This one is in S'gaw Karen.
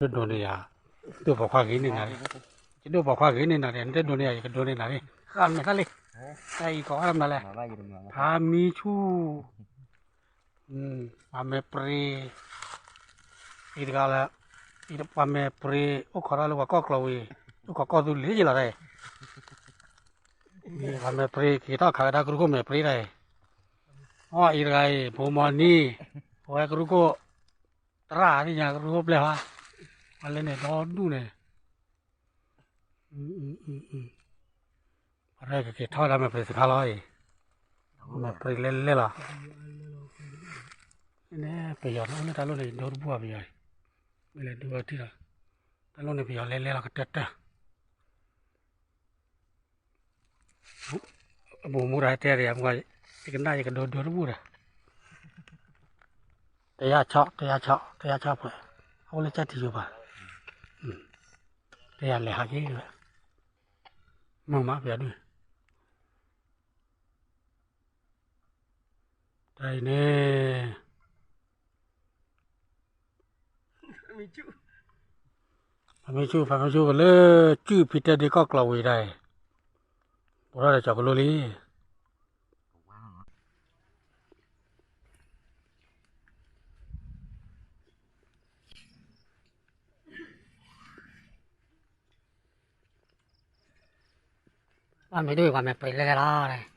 တဒိးန့ၢ်ယၤ, ဒိၣ်ပိာ်ခွါဂ့ၤန့ၢ်နၤ, ယဒိၣ်ပိာ်ခွါဂ့ၤန့ၢ်နၤဒီး နတဒိၣ်န့ၢ်ယၤ ယကဒိးန့ၢ်နၤလံ, ဃၣ်မဲာ်တၢ်လံ, တၢ်အံၤကိးဝဲဒၣ်မနုၤလဲၣ်, ဖးမံဆူၣ်, ပှၤမဲာ်ပြ့ၤ, အံၤတဂၤလၢ, ပှၤမဲာ်ပြ့ၤ အိၣ်ခိးတၢ်လၢပှၤကီၢ်ကျီးဝံၤ, အိၣ်ခိးကီၢ်သူလ့ၤယလီၤတၢ်အံၤ, ပှၤမဲာ်ပြ့ၤ က့ၤထီၣ်ခးကဒါကရူၢ်ခိၣ်မဲာ်ပြ့ၤတၢ်အံၤ, အီၣ်အံၤတဂၤအံၤ ဘိမီနံၤ, အဝဲကရူၢ်ခိၣ် သရၣ်သ့ၣ်ညါကရူၢ်ခိၣ်ပျဲၢ်ဟါ, ပှၤလဲၤန့ၣ်ဒီဒူၣ်န့ၣ်, ပှၤရဲၣ်ကက့ၤထီၣ်ဝဲဒၣ်မဲာ်ပြ့ၤတခါလီၤအံၤ, မဲာ်ပြ့ၤလဲၤလဲၤလီၤ, ပယီၤန့ၣ်အိၣ်လၢတၢ်လိၣ်န့ၣ် ယဒိတဘူၣ်ဘၣ်ပယီၤအံၤ, မ့ၢ်လဲၤဒိဝဲထံၣ်လီၤ, တၢ်လိၣ်န့ၣ်ပယီၤလဲၤလဲၤလီၤကတၢၢ်တၢၢ် အမိၢ်မူဒါတဲဒ်ယၤမူ, ယကနၣ်ယကဒိဒိတဘူၣ်ဒီး, တယၢ်ဆီၣ် တယၢ်ဆီၣ် တယၢ်ဆီၣ်ဖဲ, အအိၣ်လၢကၠၢ်ထံယိၤပၤ, တယၢ်လဲၤဟးက့ၤဝဲ, မုာ်မးပယီၤဒုး, တၢ်အံၤန့ၣ် ဖးမံဆူၣ် ဖးမံဆူၣ်ကလၢ ကုၢ်ဖံတဲဒ့ကီၢ်ကျီးဝံၤဒၣ်အံၤ, ပိာ်ထီၣ်ဒီးကၠီၤကလိလံ. ပှၤမ့ၢ်ဒိၣ်အံၤ ပှၤမဲာ်ပြ့ၤလဲၤလဲၤလီၤ.